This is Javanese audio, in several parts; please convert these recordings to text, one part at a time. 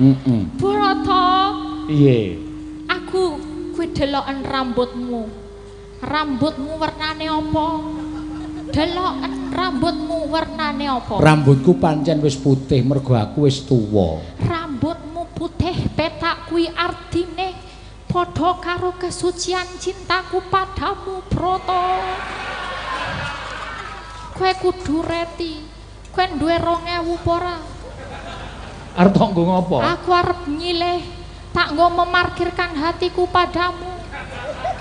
Heeh. Brata, Piye? Aku kuwi deloken rambutmu. Rambutmu wernane apa? Deloken rambutmu wernane apa? Rambutku pancen wis putih mergo aku wis tuwa. Rambutmu putih petak kuwi artine padha karo kesucian cintaku padamu, Brata. Kowe kudu reti. Kowe duwe 2000 apa ora? Arep tok nggo ngopo? Aku arep nyilih, tak nggo memarkirkan hatiku padamu.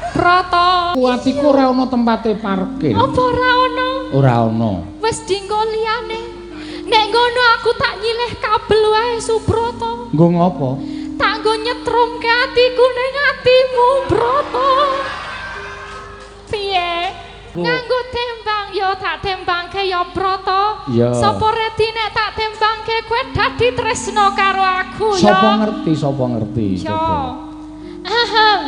Brata. Ku atiku ora ana tempate parkir. Apa ora ana? Ora ana. Wis dinggo liyane. Nek ngono aku tak nyilih kabel wae, Subrata. Nggo ngopo? Tak nggo nyetrumke atiku ning atimu, Brata. Piye? Nganggo tembang ya tak tembangke ya, Brata. Ya. Sapa reti nek tak tembangke kowe dadi tresna karo aku ya. Sapa ngerti, sapa ngerti. Ya. Ahem.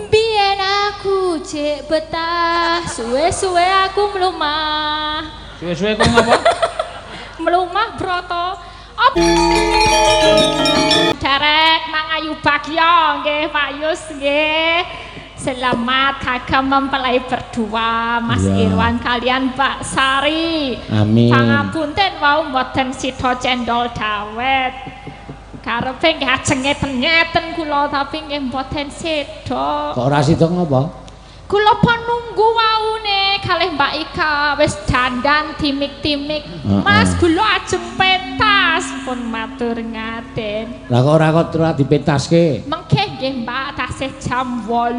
Biyen aku jek betah, suwe-suwe aku mlumah. Suwe-suwe kok ngopo? Mlumah, Brata. Op. Derek Mangayu Bagyo nggih Pak Yus nggih. Selamat kagem mempelai berdua Mas Iya. Irwan kalian Mbak Sari. Amin. Pangapunten wau mboten sida cendol dawet. Karepe nggih ajeng ngeten-ngeten kula tapi nggih mboten sida. Kok ora sida ngopo? Kula pun nunggu waune kalih Mbak Ika wis dandan timik-timik. Heeh. Mas kula ajeng pentas pun matur ngaten. Lah kok ora kok ora dipentaske? Mengke nggih Mbak tasih jam 8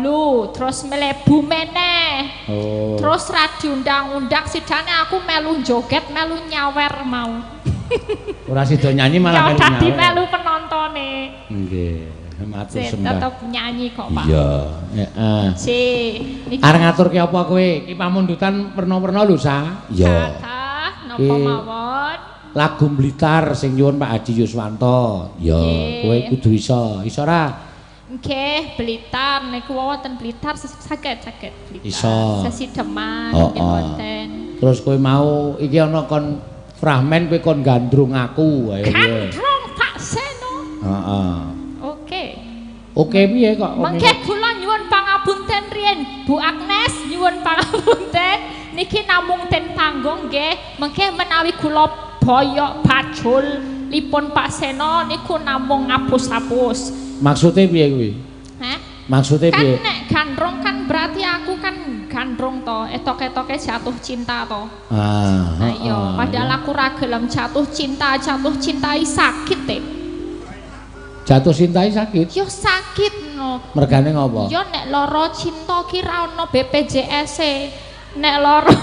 terus mlebu meneh. Oh. Terus ra diundang-undang sidane aku melu joget melu nyawer mau. Ora sida nyanyi malah Ya melu dadi nyawer. melu penontone. Nggih, matur Sik sembah. tetep nyanyi kok Pak. Iya, heeh. Sik niki Arep ngaturke apa kowe? Ki pamundutan werna-werna lho, Sa. Iya. kathah napa mawon. Lagu Blitar sing nyuwun Pak Haji Yuswanto. Ya, kowe kudu iso. Iso ora? Nggih, Blitar niku wonten Blitar saged saged Blitar. Iso. Sesideman Oh, nggih oh. wonten. Terus kowe mau iki ana kon fragmen kowe kon gandrung aku. Ayo piye? Gandrung Pak Seno. Heeh. Oke. Oke piye kok? Mengke kula nyuwun pangapunten riyen Bu Agnes nyuwun pangapunten niki namung ten panggung nggih. Mengke menawi kula boyok bajul lipun Pak Seno niku namung ngapus-apus. Maksude piye kuwi? Hah? Maksude Kan piye? nek gandrung kan berarti aku kan gandrung to, etok-etoke jatuh cinta to. Ah, Nah iya, heeh. padahal aku ra gelem jatuh cinta, jatuh cintai sakit e. Jatuh cintai sakit. Yo sakit no. Mergane ngopo? Yo nek lara cinta ki ra ono BPJS e. Nek lara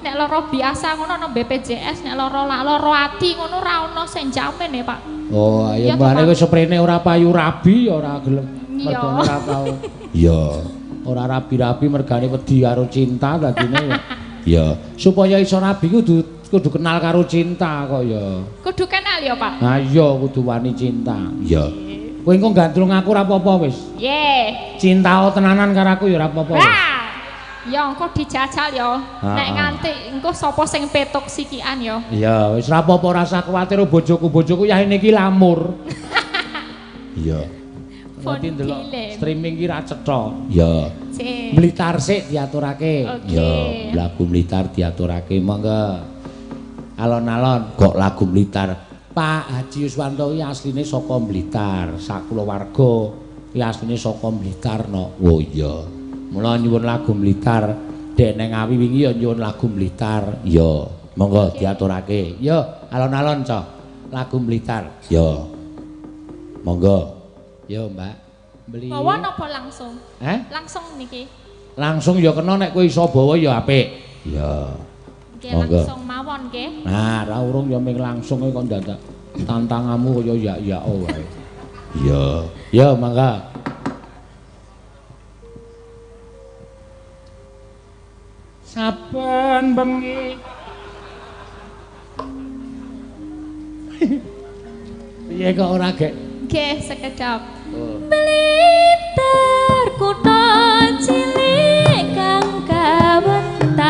nek lara biasa ngono ono BPJS, nek lara lara ati ngono ra ono sing jamin e, Pak. Oh, ayo Iya, mulane Pak. kowe seprene ora payu rabi ya ora gelem. Iya. Mergane ora tau. Iya. Ora rabi-rabi mergane wedi karo cinta dadine ya. Iya. Supaya iso rabi kudu kenal karo cinta kok ya. Kudu kenal ya, Pak. Ha iya kudu wani cinta. Iya. Kowe engko gandrung aku ora apa-apa wis. Ye. Cinta tenanan karo aku ya ora apa-apa wis. Wah. Ya engko dijajal ya. Nek Ha-ha. nganti engko sapa sing petuk sikian ya. Iya, wis ora apa-apa rasa kuwatir bojoku, bojoku yahene iki lamur. Iya. Pun Nanti ndelok dilem. streaming ki ra cetha. Iya. Cek. Blitar sik diaturake. Oke. Iya, lagu Blitar diaturake monggo. Alon-alon kok lagu Blitar. Pak Haji Yuswanto ki asline saka Blitar, sakulawarga ki asline saka Blitar no. Oh iya. Mula nyuwun lagu Blitar. Dek nang Ngawi wingi ya nyuwun lagu Blitar. Iya, monggo diaturake. Yo, alon-alon cah. Lagu Blitar. Yo. Monggo. Yo, Mbak. Beli. Bawa napa langsung? Eh? Langsung niki. Langsung ya kena nek kowe iso bawa ya apik. Iya. Nggih Monggo. langsung mawon nggih. Nah, ra urung ya ming langsung kowe kok dadak tantanganmu kaya ya-ya wae. Iya. Ya, mangga. Saben bengi. Piye kok ora gek? Nggih, sekedap. Oh. Blitar kutha cilik kang kawentar.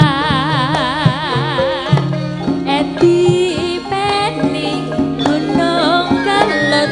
Edi peni gunung kelut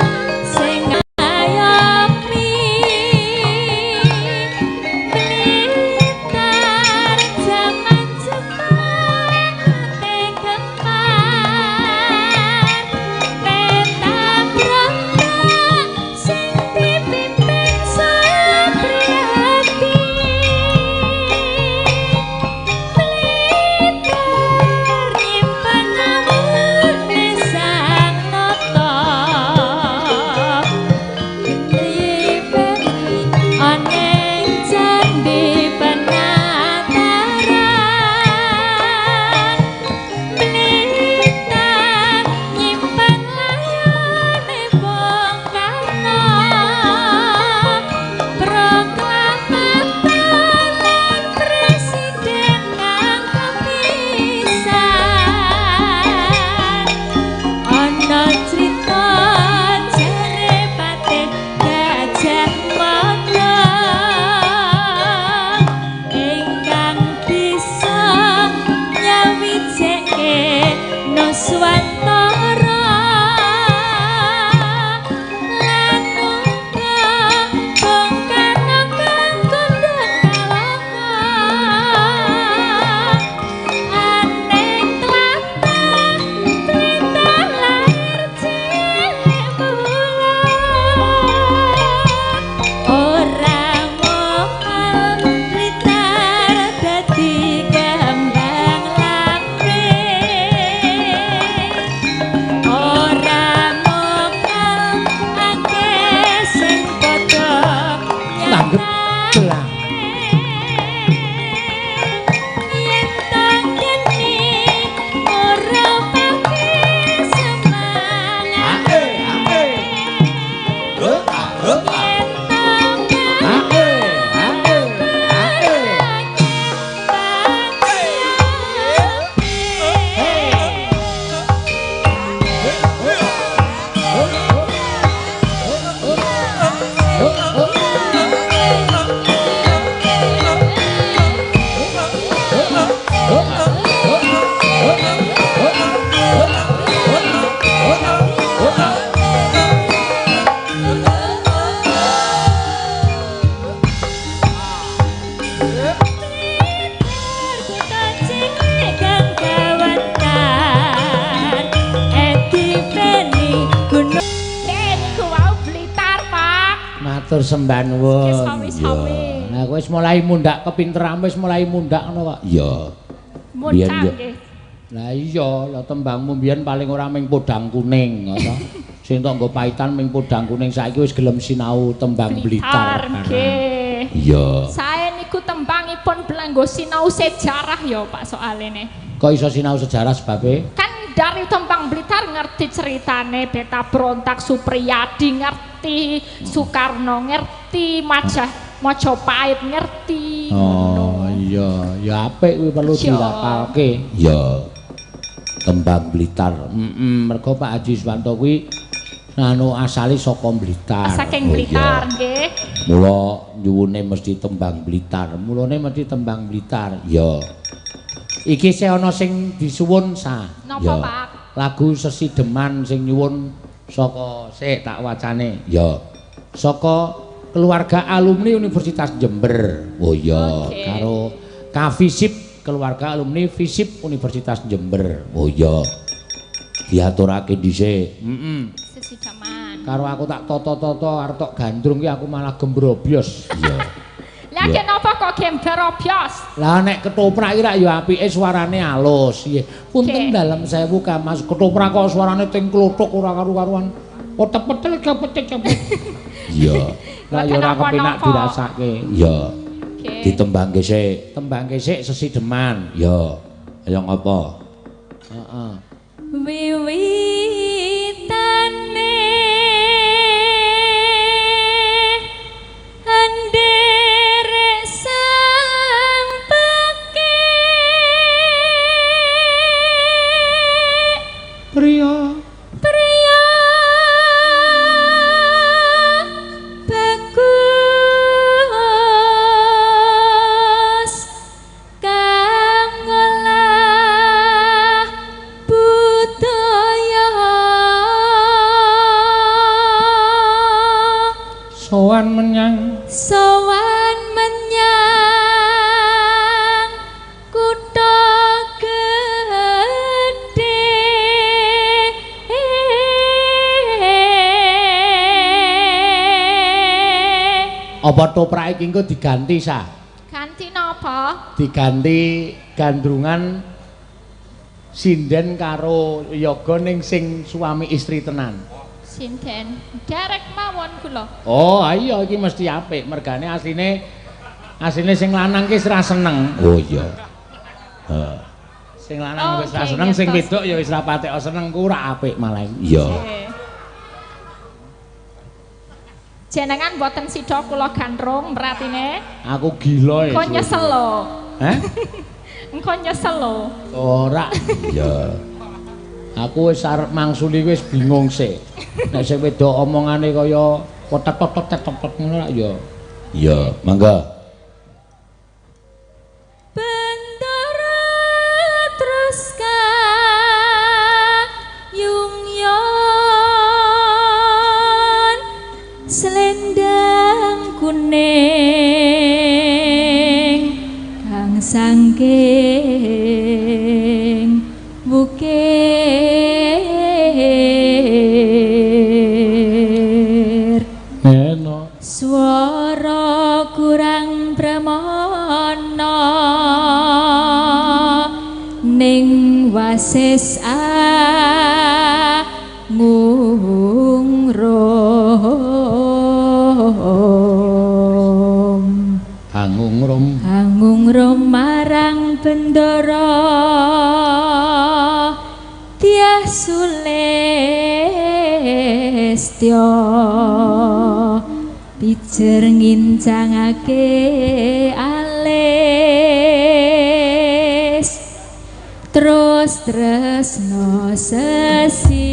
Matur sembah nuwun. Sami-sami. Nah, kowe wis mulai mundhak kepinteran, wis mulai mundhak ngono kok. Iya. Mundhak nggih. Lah iya, lah tembangmu mbiyen paling ora ming podang kuning, ngono. Sing tok nggo paitan ming podang kuning saiki wis gelem sinau tembang Blitar. Nggih. Iya. Sae niku tembangipun belanggo sinau sejarah ya Pak soalene. Kok iso sinau sejarah sebabe? Kan dari tembang Blitar ngerti ceritane Beta Berontak Supriyadi ngerti, Soekarno ngerti, Majapahit ngerti. Oh iya, ya apik kuwi perlu dilapalke. Iya. Tembang Blitar. Heeh, mergo Pak Haji Suwanto kuwi anu asale saka Blitar. Saking Blitar nggih. Mula nyuwune mesti tembang Blitar. Mulane mesti tembang Blitar. Iya. Iki sih ana sing disuwun sa. Napa, Pak? Lagu Sesideman sing nyuwun saka sik tak wacane. Ya. Saka keluarga alumni Universitas Jember. Oh iya, okay. Karo Kafisip keluarga alumni Fisip Universitas Jember. Oh iya. Diaturake dhisik. Heeh. Sesideman. Karo aku tak toto-toto arep tok gandrung ki aku malah gembrobyos. Iya. Lah kenapa kok gembrobyos? Lah nek ketoprak iki rak ya apike suarane alus. Nggih. Punten dalem sewu Kamas ketoprak kok suarane ting klothok ora karu-karuan. Petel-petel kepecet-kepet. Iya. Lah ya ora kepenak dirasake. Iya. Ditembangke sik. Tembangke sik sesideman. Iya. Ayo ngopo? Heeh. Wiwitane anderek sang pekik priya priya bagus kang ngolah budaya sowan menyang kutha gedhe. Apa toprak iki engko diganti sa? Ganti napa? Diganti gandrungan sinden karo yoga ning sing suami istri tenan. Sinden derek mawon kula. Oh, iya iki mesti apik mergane asline sing lanang ki wis ra seneng. Oh iya. Heeh. Sing lanang wis ra seneng, sing wedok ya wis ra patek seneng ku ora apik malah. Iya. Jenengan mboten sida kula gandrung beratine. Aku gila ya. Engko nyesel lho. Heh? Engko nyesel lho. Ora. Iya. Aku wis arep mangsuli wis bingung sik. Nek sing wedok omongane kaya potek-potek-potek ngono lak ya. Iya, mangga. Bendara terus kayungyon selendang kuning kang sangking bukir Neno swara kurang pramana ning wasis angung rom angung rom angung rom marang bendara Dyah Sulistya pijer ngincangake alis terus tresno sesideman.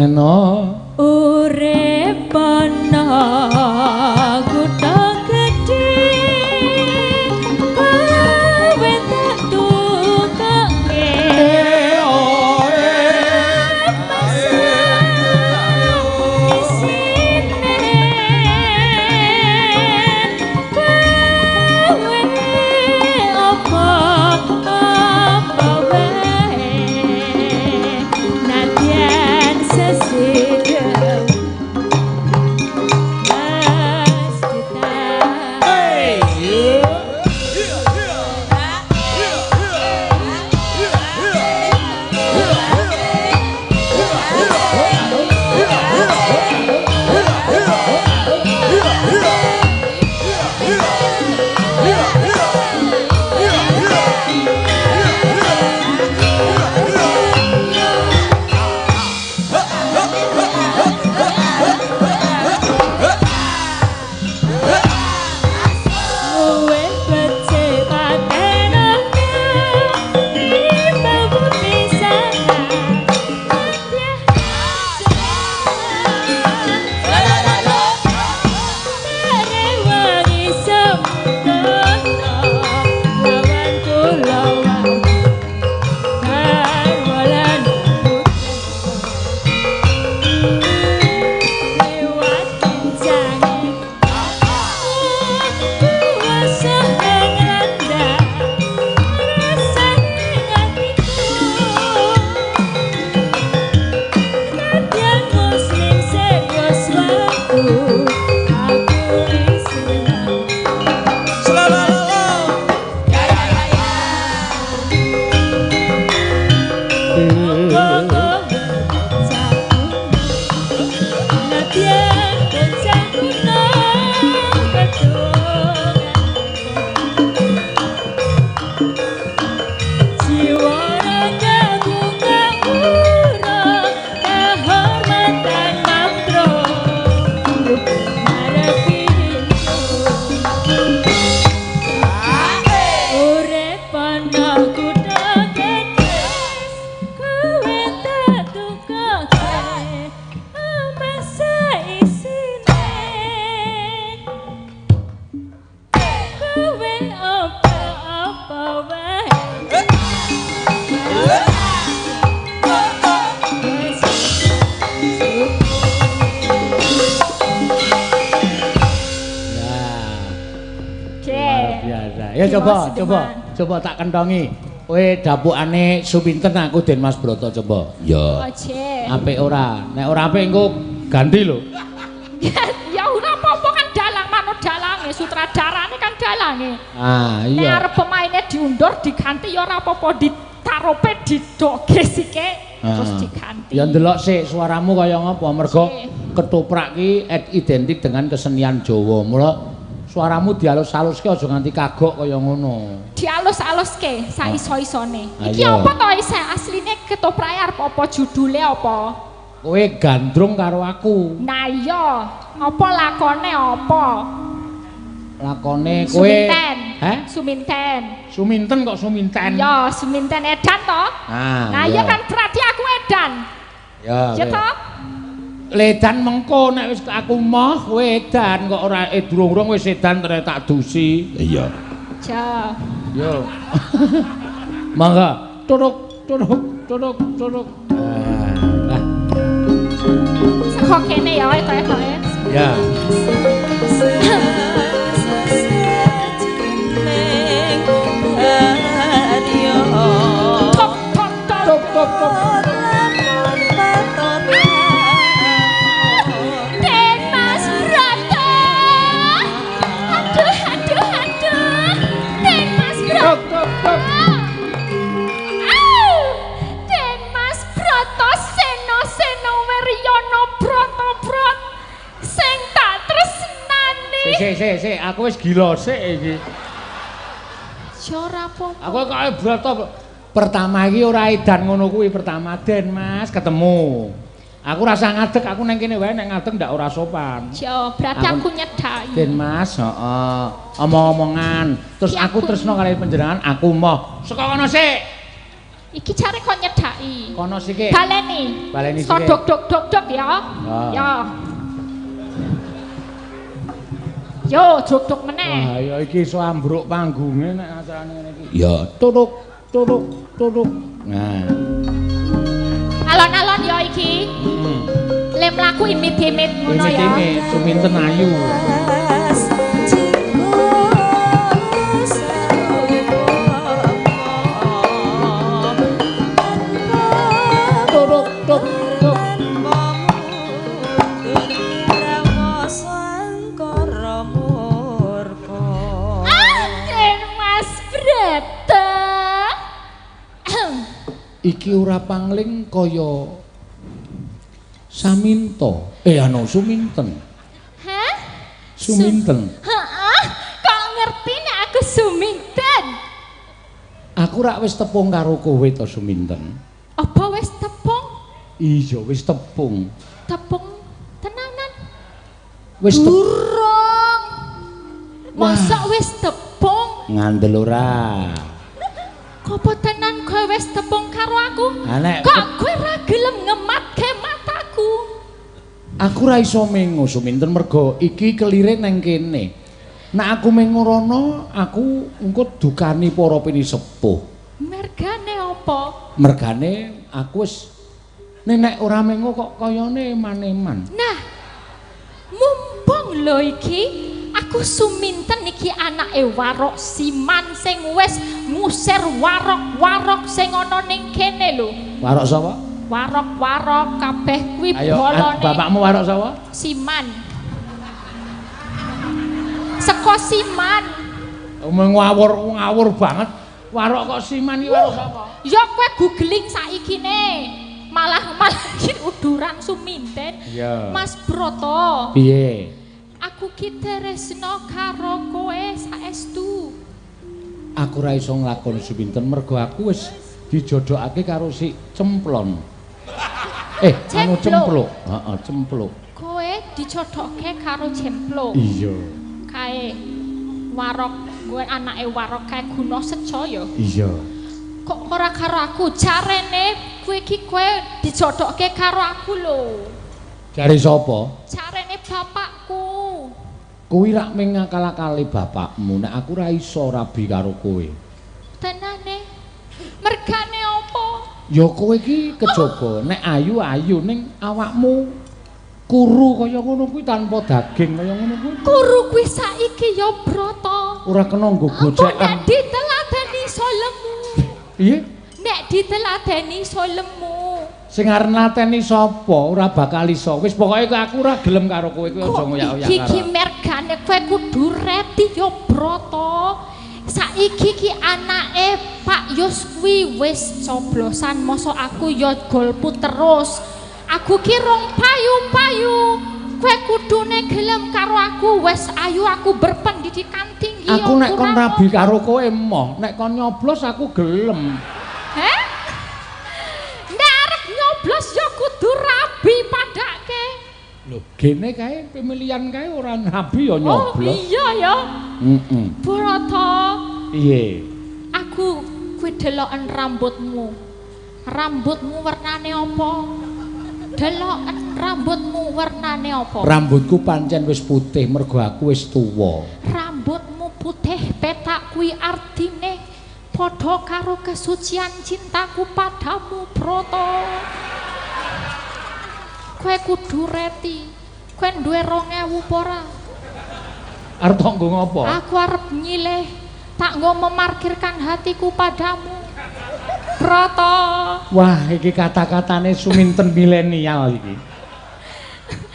Seno urip ana kutha gedhe kowe tak tukoke kowe apa apa wae nadyan sesidhem Mas Dita. Luwe becik patenane ibu pisan. Rewangi sempurna lawan kula garwalan lewat kincange kuwasa ngranda rasane atiku. Nadyan muslim serius waku aku Islam. Nadyan bocah kuno ketungan jiwa raga bunga ura kehormatan mantro ngarepi urip ana kutha gedhe kowe tak tukoke masa isine kowe apa-apa wae. Ya. Luar biasa. Ya coba, coba, coba tak kentongi. Kowe dapukane Suminten aku Den Mas Broto coba. Ya. Oje. Apik ora? Nek ora apik engko ganti lho. Ya ora apa-apa kan dalang manut dalange, sutradarane kan dalange. Ah, Nek iya. arep pemaine diundur diganti ya ora apa-apa, ditarope didoke sike terus diganti. Ya ndelok sik suaramu kaya ngapa mergo Sik. ketoprak ki identik dengan kesenian Jawa. Mula suaramu dialus-aluske aja nganti kagok kaya ngono. Dialus-aluske sak iso-isone. Iki Ayo. apa to isih asline ketoprake arep apa judule apa? Kowe gandrung karo aku. Nah iya, apa lakone apa? Lakone kowe. Suminten. Heh? Suminten. Suminten kok suminten? Ya, Suminten edan to? Ah, Nah iya kan berarti aku edan. Ya. Ya kowe. toh? Ledan mengko nek wis aku moh kowe edan kok ora durung-durung wis edan terus tak dusi. Iya. Ja. Yo. Mangga, turuk turuk turuk turuk. Ah. Saka kene ya etok-etoke. Ya. Tok tok tok. Tuk tuk tuk. Den Mas Broto. Aduh aduh aduh. Den Mas Broto. Tuk tuk tuk. Au! Den Mas Broto seno seno wiryono broto brot sing tak tresnani. Sik sik sik, aku wis gila sik iki. Ya ora apa-apa. Aku kok broto pertama iki ora edan ngono kuwi pertama Den Mas ketemu. Aku rasa ngadeg, aku nang kene wae nek ngadeg ndak ora sopan. Ya, berarti aku nyedhaki. Den Mas, heeh. Omong-omongan. Terus Ya, aku tresno karo panjenengan, aku moh. Saka kono sik. Iki jare kok nyedhaki. Kono sithik. Baleni. Baleni sithik. Dok dok dok dok ya. Ya. Yo dok dok meneh. Wah, ya iki iso ambruk panggunge nek acarane ngene iki. Ya, tutuk tutuk tutuk. Nah. Alon-alon ya iki. Le mlaku imit-imit ngono ya. Imit-imit, Suminten ayu. Tutuk tuk tuk. Ah, Mas Brata. Iki ora pangling kaya Saminto. Anu Suminten. Hah? Suminten. Heeh. Kok ngerti nek aku Suminten? Aku rak wis tepung karo kowe to Suminten. Apa wis tepung? Iya, wis tepung. Tepung tenanan. Wis durung. Masa wis tepung? Ngandel ora. Apa tenan kowe wis tepung karo aku? Ha nek Kok kowe ora gelem ngematke mataku? Aku ora iso mengo Suminten mergo iki kelire neng kene. Nek aku mengo rono, aku engko dukani para pinisepuh. Mergane apa? Mergane aku wis nek ora mengo kok kayane eman-eman. Nah, mumpung lho iki aku Suminten iki anake Warok Siman sing wis ngusir warok-warok sing ana ning kene lho. Warok sapa? Warok-warok kabeh kuwi bolone. Bapakmu warok sapa? Siman. Seko Siman. Ngawur-ngawur banget. Warok kok Siman iki warok sapa? Ya kowe googling saiki ne. Malah iki uduran Suminten. Iya. Mas Broto. Piye? Aku ki tresno karo kowe saestu. Aku ora iso nglakoni Suminten mergo aku wis dijodhokake karo si Cemplon. Anu Cempluk. Heeh, Cempluk. Kowe dijodhokke karo Cempluk. Iya. Kae warok, kowe anake warok kae guna secaya. Iya. Kok ora karo aku? Jarene kowe iki kowe dijodhokke karo aku lho. Jare sapa? Jarene bapakku. Kuwi rak mung ngakal-akali bapakmu, nek aku ora iso rabi karo kowe. Tenane. Mergane apa? Ya kowe iki kejaba, nek ayu-ayu ning awakmu kuru kaya ngono kuwi tanpa daging kaya ngono kuwi. Kuru kuwi saiki ya Brata. Ora kena nggo gocekan. Nek diteladeni iso lemu. Piye? Nek diteladeni iso lemu. Sing arep nglateni sapa ora bakal iso. Wis pokoke aku ora gelem karo kowe kuwi aja ngoyak-oyak karo. Iki mergane kowe kudu reti ya Brata. Saiki ki anake Pak Yus kuwi wis coblosan, mosok aku ya golput terus. Aku ki rong payu-payu. Kowe kudune gelem karo aku, wis ayu aku berpendidikan tinggi. Aku nek kon rabi karo kowe emoh, nek kon nyoblos aku gelem. Heh? Nek arep nyoblos ya kudu rabi padake. Lho, gene kae pemilihan kae ora rabi ya nyoblos. Oh iya ya. Heeh. Brata. Piye? Aku kuwi deloken rambutmu. Rambutmu wernane apa? Deloken rambutmu wernane apa? Rambutku pancen wis putih mergo aku wis tuwa. Rambutmu putih petak kuwi artine padha karo kesucian cintaku padamu, Brata. Kowe kudu reti. Kowe duwe 2000 apa ora? Arep tok nggo ngopo? Aku arep nyilih, tak nggo memarkirkan hatiku padamu. Brata. Wah, iki kata-katane Suminten milenial iki.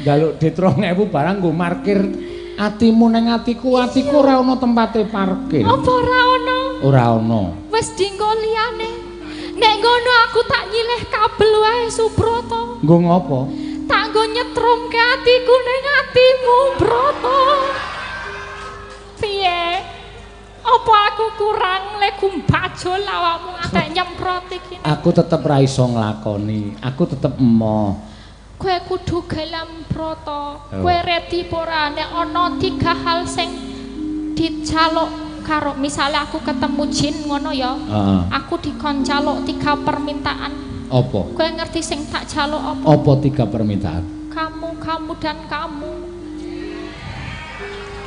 Njaluk dit 2000 barang nggo markir atimu ning atiku, atiku ora ana tempate parkir. Apa ora ana? Ora ana. Wis dinggo liyane. Nek ngono aku tak nyilih kabel wae Subrata. Nggo ngopo? Tak nggo nyetrumke atiku ning atimu, Brata. Piye? Apa aku kurang lek gumbajul awakmu ngantek nyemprot iki? Aku tetep ra iso nglakoni, aku tetep emoh. Kowe kudu gelem, Brata. Kowe reti apa ora nek ana 3 hal sing dijaluk karo misalnya aku ketemu jin ngono ya. Heeh. Aku dikon jaluk 3 permintaan. Apa? Kowe ngerti sing tak jaluk apa? Apa 3 permintaan? Kamu, kamu dan kamu.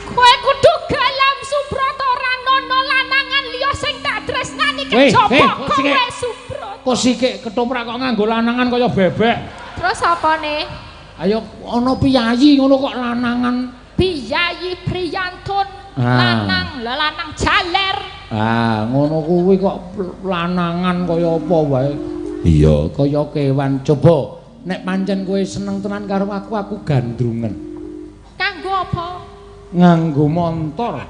Kowe kudu gelem Subroto, ora nono lanangan liya sing tak tresnani kejaba kowe Subroto. Kok sikik ketoprak kok nganggo lanangan kaya bebek. Terus apane? Ayo ana piyayi ngono kok lanangan. Piyayi priyantun lanang, lah lanang jaler. Ah, ngono kuwi kok lanangan kaya apa wae. Iya, kaya kewan. Coba nek pancen kowe seneng tenan karo aku, aku gandrungen. Kanggo apa? Nganggo montor.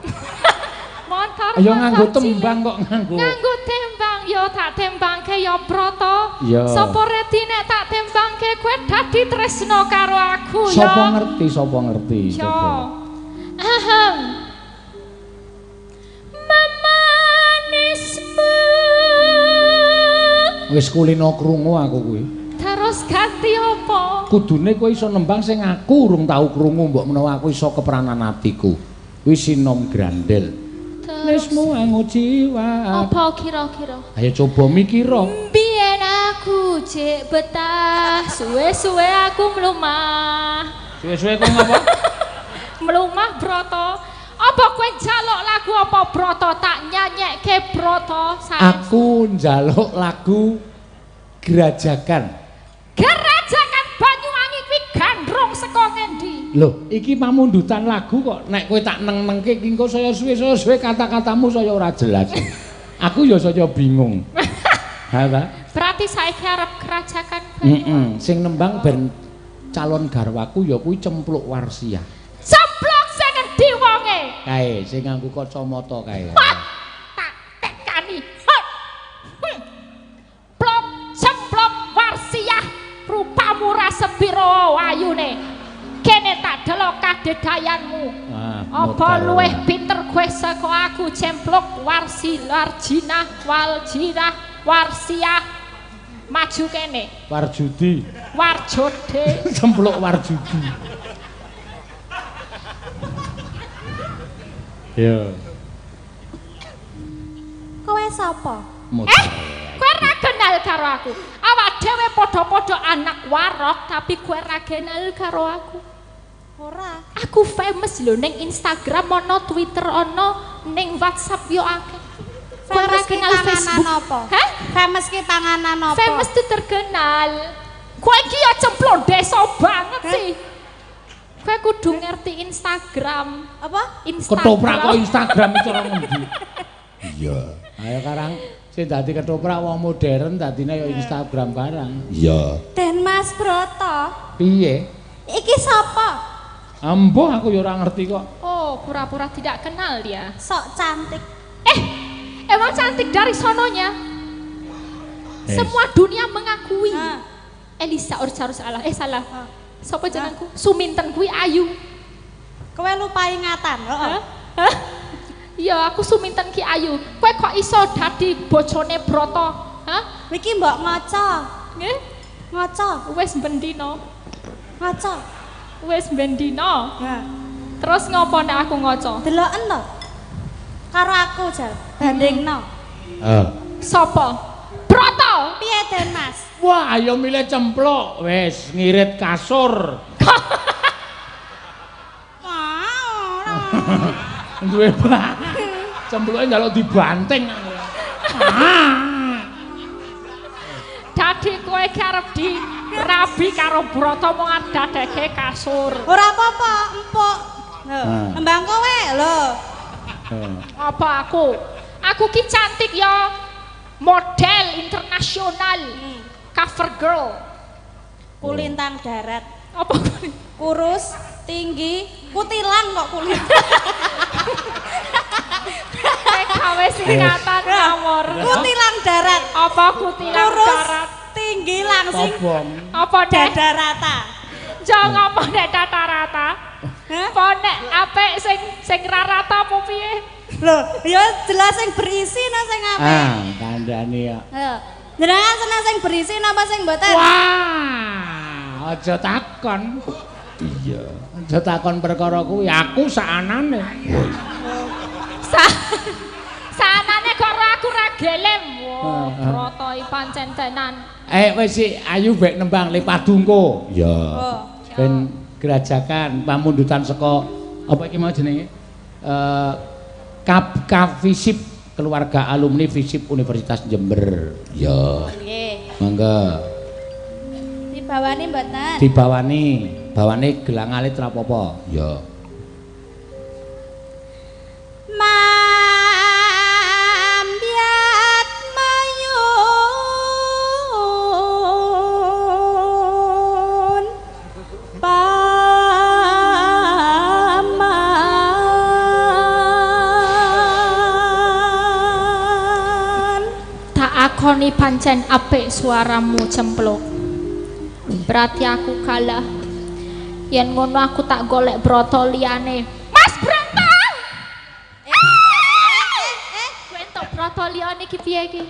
Montor. Ayo nganggo tembang kok nganggo. Nganggo tembang ya tak tembangke ya Broto. Sapa redi nek tak tembangke kowe dadi tresno karo aku ya. Sapa ngerti, sapa ngerti coba. Ahem. Memanismu. Wis kulino krungu aku kuwi. Terus ganti apa? Kudune kowe iso nembang sing aku urung tau krungu, mbok menawa aku iso kepranan atiku. Kuwi Sinom Grandel. Nismu angu jiwa. Apa kira-kira? Ayo coba mikira. Biyen aku jek betah, suwe-suwe aku mlumah. Suwe-suwe kowe ngapa? Mlumah Broto. Apa kowe njaluk lagu apa Broto tak nyanyekke Broto? Aku njaluk lagu Grajagan. Grajagan Banyuwangi kuwi gandrung saka ngendi? Lho, iki pamundutan lagu kok nek kowe tak neng-nengke iki engko saya suwe-suwe kata-katamu saya ora jelas. Aku ya saya bingung. Ha ta? Berarti saiki arep Grajagan Banyuwangi. Heeh, sing nembang ben calon garwaku ya kuwi Cempluk Warsiah. Cempluk sing endi wonge? Kae sing nganggo kacamata kae. Tak tekani. Plok Cempluk Warsiah rupamu ra sepiro ayune. Kene tak delok kadedayanmu. Apa luwih pinter kowe saka aku Cempluk Warsi Larjinah Waljirah Warsiah. Maju kene. Warjudi. Warjode. Cempluk Warjudi. Yo. Kowe sapa? Kowe ora kenal karo aku. Awak dhewe padha-padha anak warok tapi kowe ora kenal karo aku. Ora. Aku famous lho ning Instagram ana, Twitter ana, ning WhatsApp yo akeh. Kowe ora kenal Facebook apa? Hah? Famous ki panganan apa? Famous itu terkenal. Kowe iki ya cemplon desa banget sih. Kowe kudu ngerti Instagram. Apa? Instagram. Ketoprak kok Instagram iki cara ngendi? Iya. Ayo karang sing dadi ketoprak wong modern dadine ya Instagram barang. Iya. Den Mas Broto. Piye? Iki sapa? Amboh aku ya ora ngerti kok. Oh, pura-pura tidak kenal dia. Sok cantik. Emang cantik dari sononya. Semua dunia mengakui. Elisa Orcarus salah. Salah. Sopo jenengku? Suminten kuwi ayu. Kowe lupa ingatan, heeh. Iya, aku Suminten ki ayu. Kowe kok iso dadi bojone Broto? Hah? Iki mbok ngaca. Nggih? Ngaca. Wis bendina. Ngaca. Wis bendina. Heeh. Terus ngopo nek aku ngaca? Deloken to. Karo aku jal, bandingno. Heeh. Sopo? Broto. Piye Den Mas? Wah, ayo milih cempluk. Wis ngirit kasur. Wah, ora. Duwe cempluke njaluk dibanting. Dadi kowe ki arep dirabi karo Broto mung dadeke kasur. Ora apa-apa, empuk. Lho, nembang kowe lho. Apa aku? Aku ki cantik ya. Model internasional. Cover girl. Kulintang darat. Apa kurus, tinggi, kutilang kok kulintang. PKW singkatan ngawur. Kutilang darat. Apa kutilang kurus, darat? Tinggi langsing. Apa nek dada rata? Jong apa nek dada rata? Apa nek apik sing sing ra rata apa piye? Lho, ya jelas sing berisi no sing apik. Ah, kandhane ya. Lho, jenengan seneng sing berisi napa sing mboten? Wah, aja takon. Iya. Aja takon perkara kuwi, aku saanane. Sanane kok aku ra gelem. Wah, Broto iki pancen tenan. Wis sik ayu bek nembang le padungko. Ya. Oh. Ben gerajakan pamundutan saka apa iki mau jenenge? Kafisip keluarga alumni FISIP Universitas Jember. Ya. Nggih. Monggo. Dibawani mboten? Dibawani, bawane gelang alit ra apa-apa. Ya. Mambyat mayun paman. Tak akoni pancen apik suaramu cempluk. Berarti aku kalah. Yen ngono aku tak golek broto liyane. Mas Broto. Kowe entuk broto liyane iki piye iki?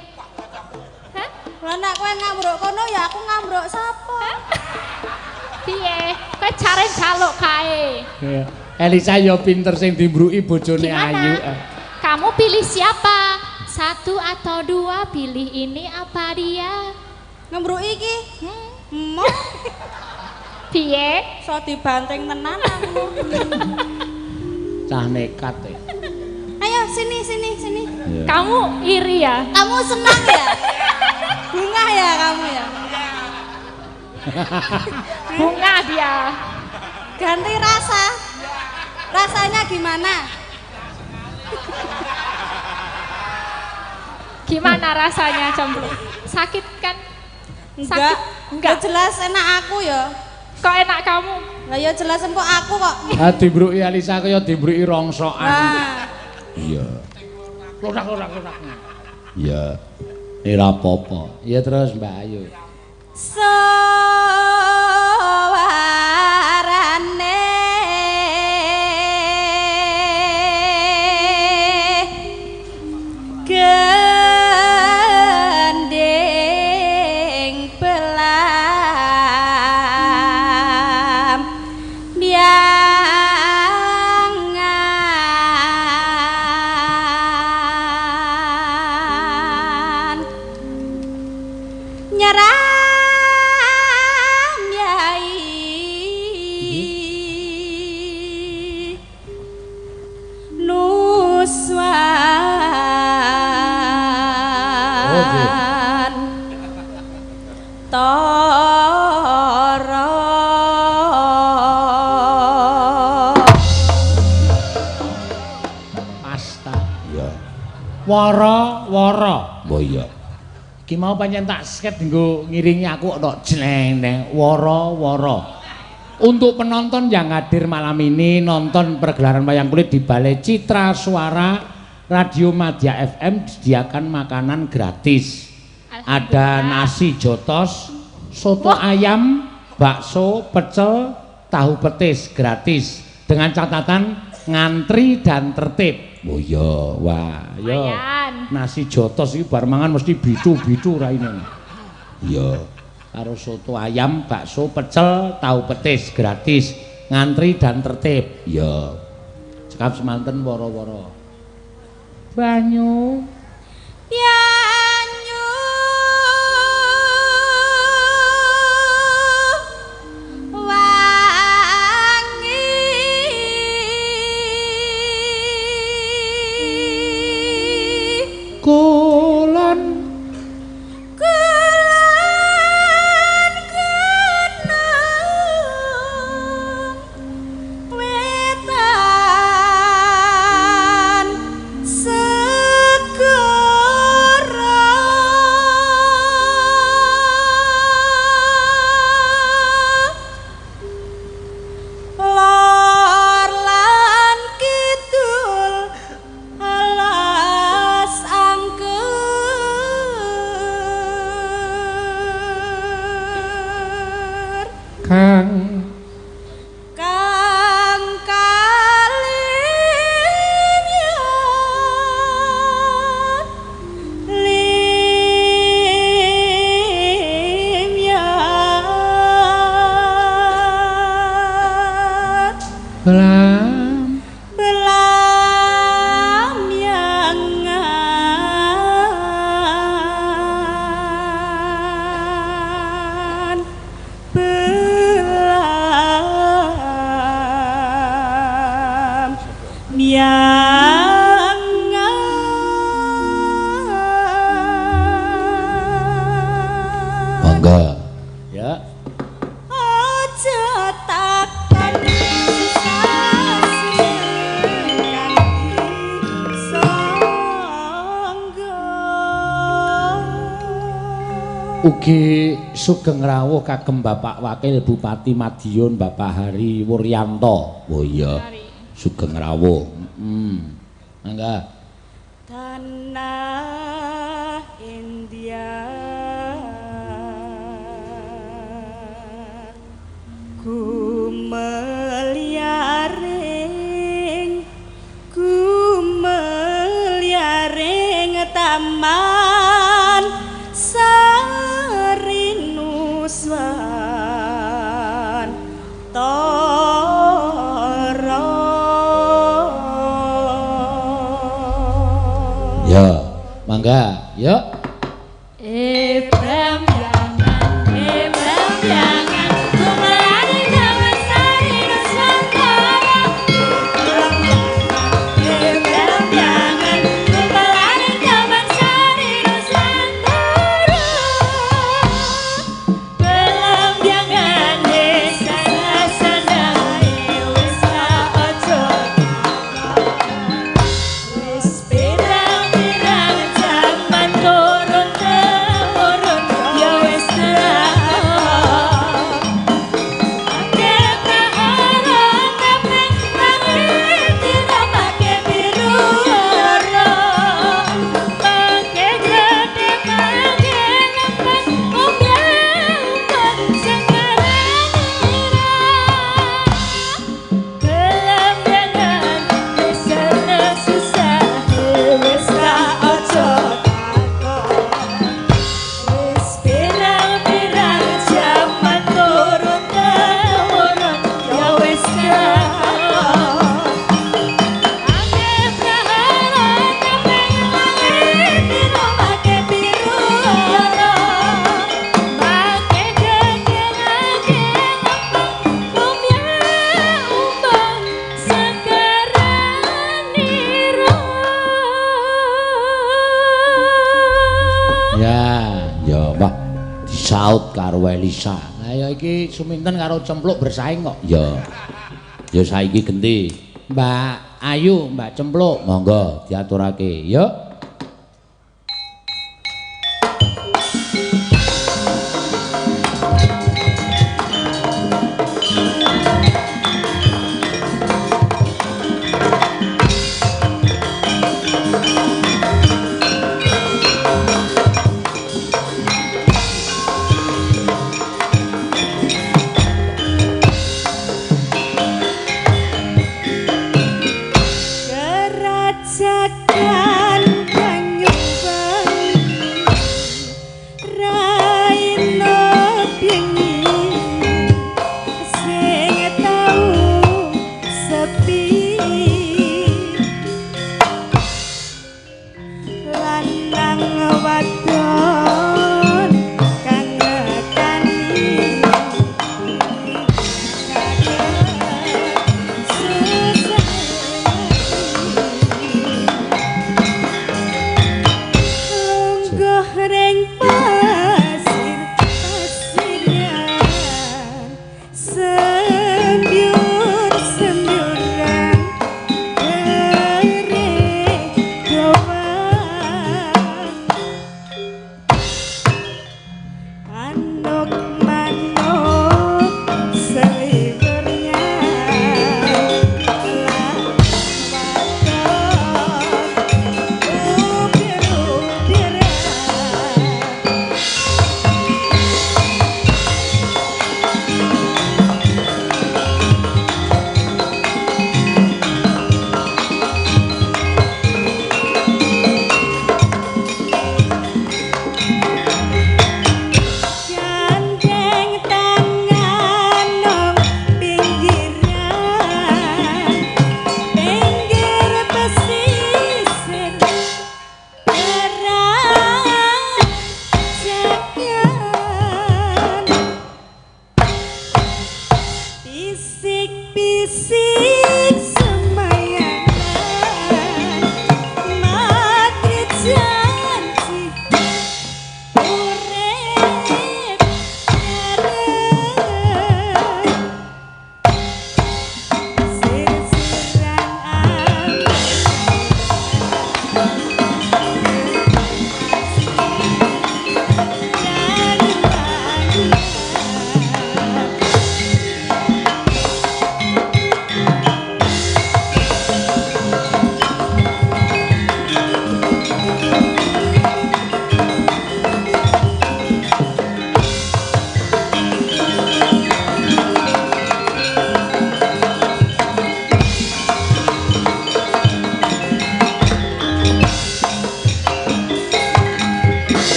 Hah? Lah nek kowe ngambruk kono ya aku ngambruk sapa? Piye? Kowe jare njaluk kae. Elisa ya pinter sing dimbruki bojone Gimana? Ayu. Kamu pilih siapa? Satu atau dua? Pilih ini apa dia? Ngembruki iki? Hmm. Emoh, Piye? so dibanting tenan aku. Cah nekat e. Ayo sini sini sini. Kamu iri ya? Kamu senang ya? Bunga ya kamu ya? Bunga dia. Ganti rasa. Rasanya gimana? Gimana rasanya cempluk? Sakit kan? Enggak. Sakit? Enggak. Ya jelas enak aku ya. Kok enak kamu? Lah ya jelas empuk aku kok. Ah dimbruki Elisa kaya dimbruki rongsokan. Nah, Iya. Klorak-klorak. Iya. Ora apa-apa. Iya terus Mbak Ayu. Suarane gending belam biangan nyeram yai nuswan tara. Pasta. Iya. Wara-wara. Oh iya. Iki mau pancen tak sket nggo ngiringi aku ana jleng neng wara-wara. Untuk penonton yang hadir malam ini nonton pergelaran wayang kulit di Balai Citra Suara Radio Madya FM disediakan makanan gratis. Ada nasi jotos, soto ayam, bakso, pecel, tahu petis gratis dengan catatan ngantri dan tertib. Oh iya, wah, yo. Nasi jotos iki bar mangan mesti bicu-bicu raine. Iya. Karo soto ayam, bakso, pecel, tahu petis gratis, ngantri dan tertib. Iya. Cekap semanten woro-woro. Banyu. Banyu wangi kulon kulon gunung wetan segara lor lan kidul alas angker. Ugi sugeng rawuh kagem Bapak Wakil Bupati Madiun Bapak Hari Wuryanto. Oh iya. Sugeng rawuh. Heeh. Mangga. Tanah India gumelyaring gumelyaring taman Sarinuswan Tara. Ya, mangga, yuk. Karo Elisa. Lah ya iki Suminten karo Cempluk bersaing kok. Ya. Ya saiki genti. Mbak Ayu, Mbak Cempluk, monggo diaturake. Yuk. Kerajakan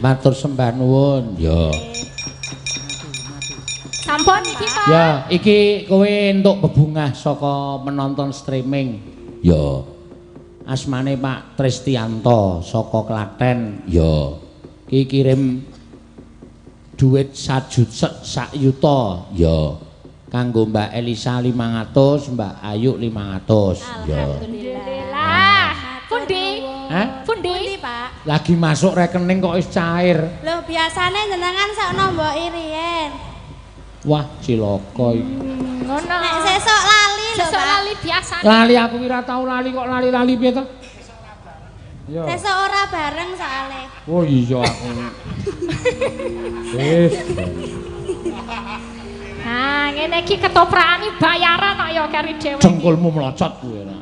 Matur sembah nuwun. Ya. Sampun iki, Pak. Ya, iki kowe entuk bebungah saka menonton streaming. Ya. Asmane Pak Tristianto saka Klaten. Ya. Iki kirim duit sak yuta. Ya. Kanggo Mbak Elisa 500, Mbak Ayu 500. Ya. Alhamdulillah. Pundi? Hah? Pundi? Pundi, Pak? Lagi masuk rekening kok wis cair. Lho, biasane jenengan sok nomboki riyen. Wah, cilaka iki. Ngono. Nek sesuk lali lho, Sesuk Pak. lali biasane. Lali aku ki ora tau lali kok lali-lali piye to? Ya. Sesuk ora bareng soalé. Oh iya aku. Wis. Nah, ngene iki ketoprakane bayaran kok ya kari dhewe. Cengkulmu melocot kuwi ora.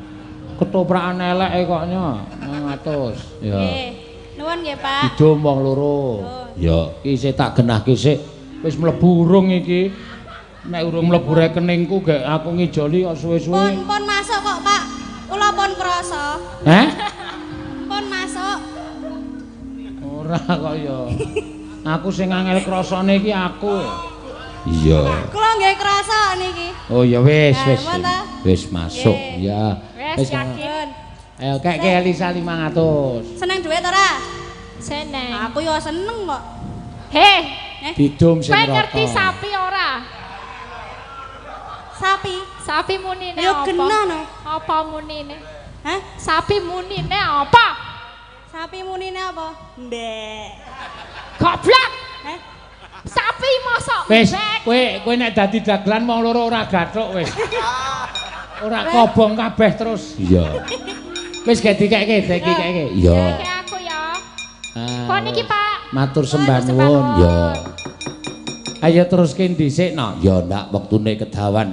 Ketoprakan eleke kok nya 500. Ya. Nggih. Nuwun nggih, Pak. Didum wong loro. Ya, iki isih tak genahke sik. Wis mlebu urung iki. Nek urung mlebu rekeningku gek aku ngijoli kok suwe-suwe. Pun pun masuk kok, Pak. Kula pun krasa. Heh? Pun masuk. Ora kok ya. Aku sing angel krasane iki aku. Iya. Kula nggih krasa niki. Oh ya wis Nah, wis. pun ta? Wis masuk Nggih. ya. Wis yakin. Ayo kek Elisa 500. Seneng duit ora? Seneng. Aku ya seneng kok. Heh, Didum sing kowe rata. ngerti sapi ora? Sapi. Sapi munine Ya apa? genah no. Apa munine? Hah? Sapi munine apa? Sapi munine apa? Mbek. Goblok. Heh? Sapi mosok Wis, mbek. kowe nek dadi dagelan wong loro ora gathuk wis. Ora kobong kabeh terus. Iya. Wis gek dikekke, dikekke. Iya. Iki aku ya. Ah, Kok niki, wis. Pak? Matur sembah Matur sembah nuwun. nuwun. Ya. Ayo teruske dhisik no. Ya ndak wektune kedawan.